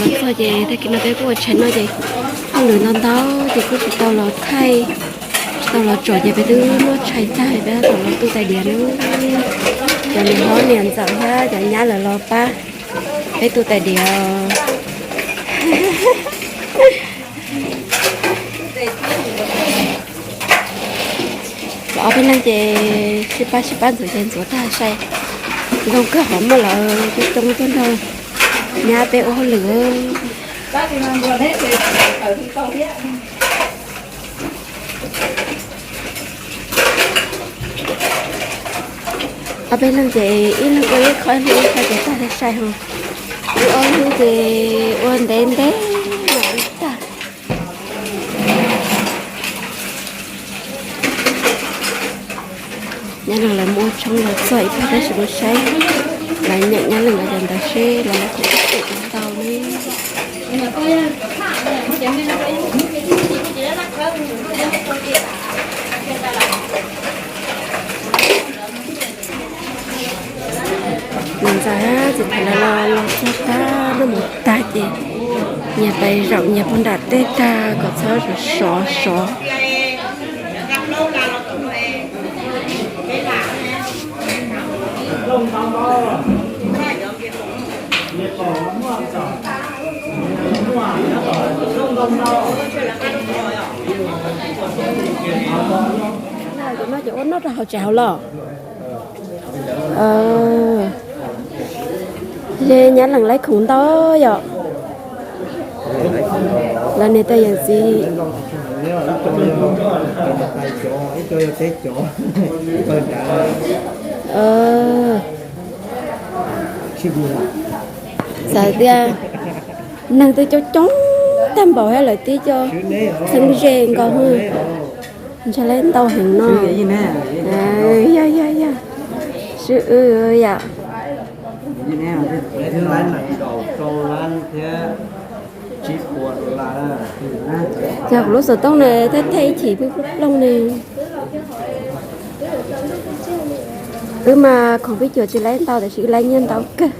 Txog ces tag kis no peb kuj ua tshais no ces hauj lwm ntau ntau ces kuj tsis tau los thaij, tsis tau los tsom ces peb twb muab tshais tag peb tab tom los tu tais diav na. Cov niam hlob niam ntxawm thiab cov nyab lawv los pab peb tu tais diav. Los ob peb leeg ces sib pab sib pab ntxuav ces ntxuav tag sai. Zoo kawg hov muaj lawv coob coob tuaj nrog nyab peb ua hauj lwm. Ob peb leeg ces ib leeg ua ib qho, ib leeg ua ib qho ces tag tag sai hos. Wb ob leeg ces ua ntev ntev tag. Nyab leej lawv mus ua tshoob los txog ib pliag tab sis mus saib lawv nyeem nyab leej lawv cov ntawv seb lawv lawv kuv ib tum ntau ne. Niam ntxawm txiv tham lawv los los txog tag, noj mov tag ces nyias pais zaum nyias puag nram tej tag kom txhob sov sov. Ua noj rau hauv tsev hauv los. Ces nyab leej laib khoom ntau yom. Lawv niam tais yawm txiv. Xav tias neeg twb coob coob tag npaum thiab lawv tib co txheeb ze nkaus. Ntshai lawv ntau heev no. Yog yog yog, sib wb yom. Yog kuv lub xov tooj na, thaj thaj ib chim plooj ne. Wb mas khoom pib cuam tsis laib ntau tab sis wb laib nyiaj ntau kawg.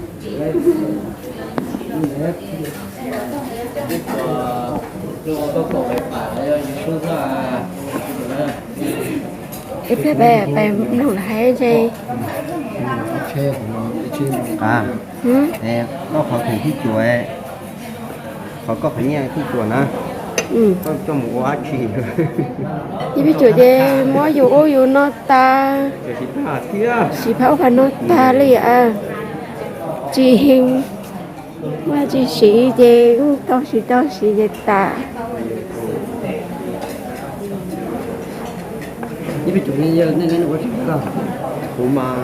Ib pliag peb pais mloog lawv hais ntse. Koj qhov khoom pib cuam, qhov koj qhov nyiaj pib cuam na, koj coj mus ua dab tsi? Ib pib cuam ces muab yus ub yus no tas, siv phab ub phab no tag li. Tsis muaj tsis siv ces tau siv tau siv ces tas. Kuv mas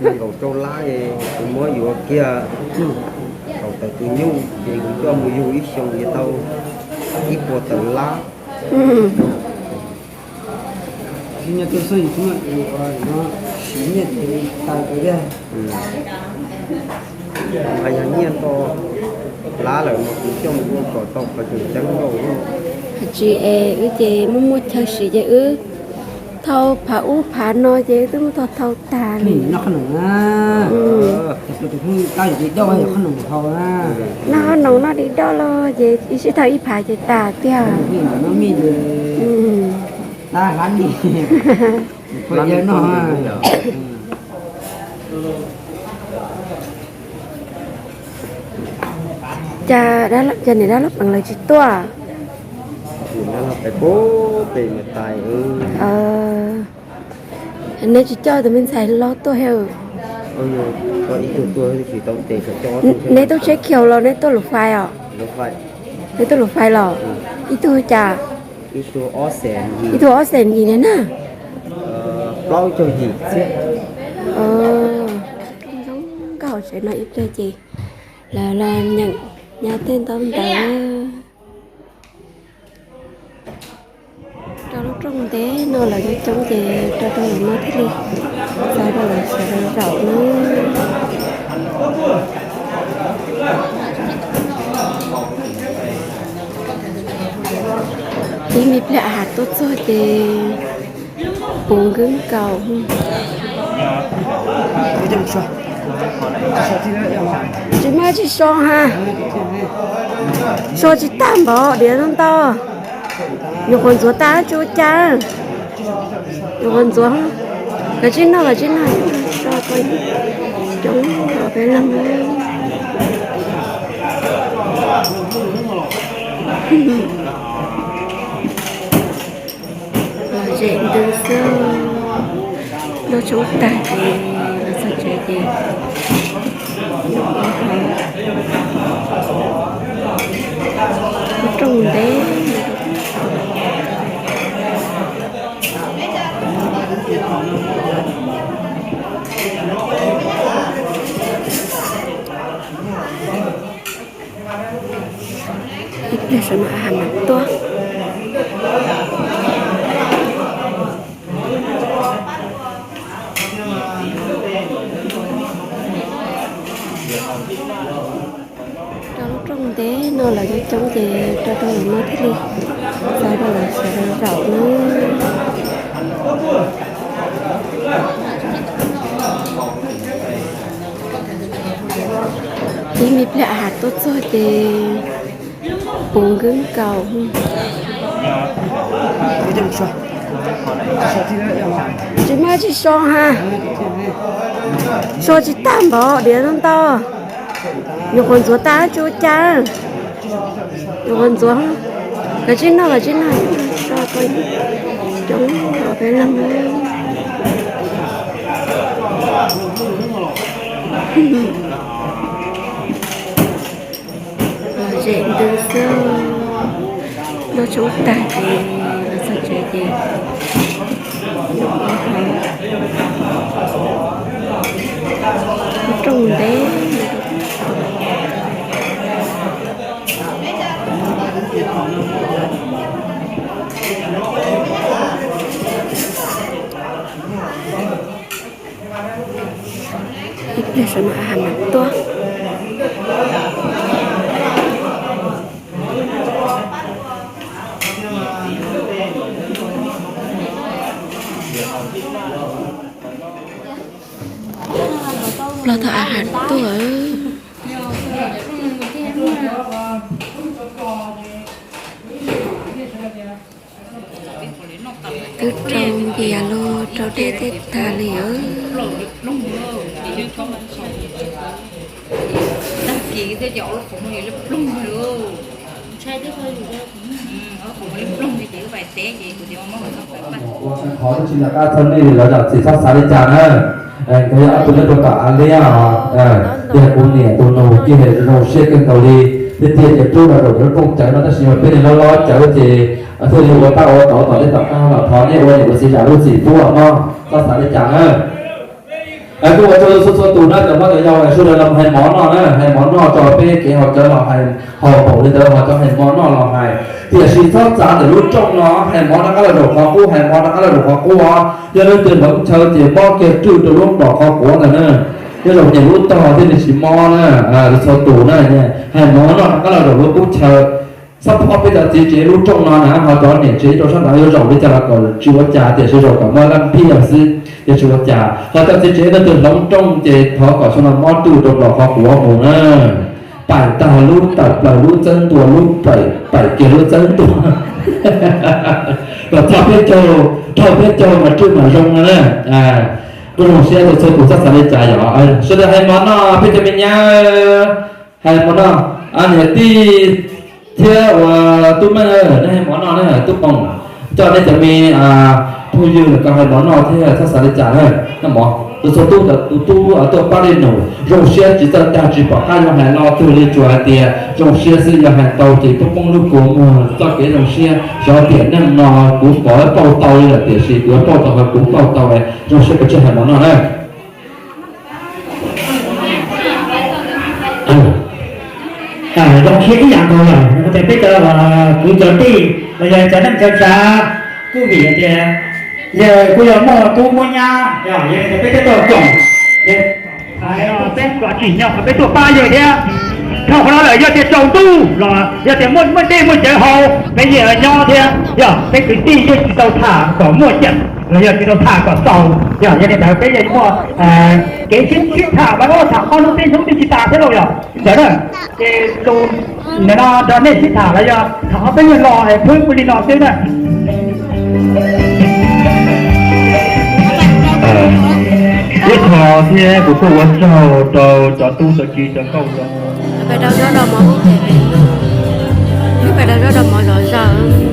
nees nkaum rau lab es kuv muab yuav kiag kaum tawm tus nyuj ces kuv coj mus yug ib xyoos ces tau ib puas tawm lab. Siv nyiaj tau tas tiag. Mas yog nyiaj tau lab lawm mas kuv coj mus ua kom tau qhov tseem ceeb lauj. Tsis es wb ces muaj muaj chaw siv ces wb thau phav ub phav no ces wb twb muab thau thau tas li. Noj qhob noom noj di doj los ces ib sij thau ib phav ces tas tiag. Cas niam dab laug peev lawv tsis tuaj? Neb tsis coj tus me ntxhais hlob tuaj thiab? Neb tuaj tsheb khiaus los neb tuaj lus fais os? Neb tuaj lus fais los? Ib tug cas? Ib tug ob xees yim na. Zoo nkauj hauv tsev no ib pliag ces lawv los nyeem nyob tej ntaub ntawv. Rau lub rooj ntev no lawv coob coob ces rau rau lawv no thiaj li xav rau lawv sawv daws zaum na. Ib me pliag a has tuaj txog ces puv nkwj nkaus. Tsis muaj tsis so ha. So tsis tag npaum diav ntau. Nyuam qhuav ntxuav tag tsis ua cas. Nyuam qhuav ntxuav. Kav tsij noj, kav tsij noj. So coob peb leeg. Los zem ntws xwb. Noj tshoob tag ces los txog tsev ces lub rooj ntev. Ib pliag sawv mam has mam tuaj. Rau lub rooj ntev no lawv coob coob ces rau rau lawv no thiaj li txav rau lawv sawv daws zaum na. Ib me pliag has tuaj txog ces puv nkwj nkaus. Tsis muaj tsis so ha. So tsis tag npaum diav ntau. Nyuam qhuav ntxuav tag tsis ua cas. Nyuam qhuav ntxuav. Kav tsij noj, kav tsij noj. So coob peb leeg. Los zem ntws xwb. Noj tshoob tag ces los txog tsev ces lub rooj ntev. Ib pliag sawv mam has mam tuaj. Los tau a has tuaj. Twb rau npias los rau dej tej tag li os. Qhov twb tsis nco qab txog nej li lawv zam txim txhob xav li cas na. Nkawd yog ob tug nyob rau tom Av Liab os, yog kuv niam tus nus ces zoo siab kawg nkaus li. Tiag tiag ces pub los zaum lub rooj cawv no tab sis mas peb niag loj loj cawv ces thiaj li ua tab ua tau tom tej tom qab los thov nej ua niam ua txiv zam lub txim pub os mog, txhob xav li cas na. Kuj ua tsaug txhua txhua tus na, cov pog cov yau sawv daws los hais mov noj na, hais mov noj tso peb kev haus cawv los hais haus npaum li ntawd ho cov hais mov noj los hais. Tiam sis txhob txav ntawm lub rooj no, hais mov rov qab los zaum qhov qub, hais mov rov qab los zaum qhov qub os. Yog leej twg hloov chaw ces mob kiag rwj rau lub nrom qhov quav ntawd na. Nyob zoo niam lub tog thiaj li tsis mob na, txhua tus na, hais mov noj rov qab los zaum lub qub chaw. Xab phob peb cov txiv tsev lub rooj no na, ho cov niam tsev rau sab nraud yuav zaum li cas los kom tsis ua cas, tiam sis zaum kom muaj laj npiaj xwb, yog tsis ua cas. Ho cov txiv tsev leej twg hloov rooj ces thov kom xyoo no mob rwj rau nrom qhov quav mus na. Paim tag lub tawm plaws lub txawb ntua lub paim, paim kiag lub txawb ntua. Kom txog peb caug, dhau peb caug mas rwj mam zoo no na. Kuj zoo siab txhua tus txhob xav li cas yom. Sawv daws hais mov noj peb cov me nyab, hais mov noj, niam tij thiab ua tub Meej, nej hais mov noj na, tub Phoom, coj nej cov me phooj ywg los kom hais mov noj thiab txhob xav li cas na. Noj mov, tus txhua tub, tus tub tuaj pab li nus, zoo siab tsis txawj tag tsis pom qab yuav hais lo twg li, tsuas hais tias zoo siab xwb, yog hais tau ces poob poob lub kua muag txoj kev zoo siab. Xyov tiam neej no kuv pov pauj tau li lawm tiam sis kuv yuav pauj tau qhov kuv pauj tau, zoo siab pes tsawg hais mov noj na. Zoo siab ib yam nkaus yom, tias peb cov kwv cov tij los yog cov neej cov tsav kuj vim tias yog kuj yog muaj tub muaj nyab, yog tias peb thiaj tuaj koom, peb kom tsim nyog peb tuaj pab yawg thiab. Dhau qhov no lawm yog tias tsaus ntuj los yog tias muaj muaj dej muaj cawv haus, peb yeej nyob thiab. Yog peb kwv tij yeej tsis tau tham kom muaj cawm los yog tsis tau tham kom txaus, yog yog li ntawd peb yeej muaj Kev sib sib tham mas tham qhov no tej hnub twb tsis tas thiab lauj yog ntawd na. Ces tus ntawm no nrog nej sib tham los yog tham qhov peb nyuag los es pheej ua li no xwb na. Ib qho thiab kuv kuj ua tsaug rau cov tub cov ki cov nkauj cov peb rau zog rau mov ub pem pem, peb rau zog rau mov zov zaws.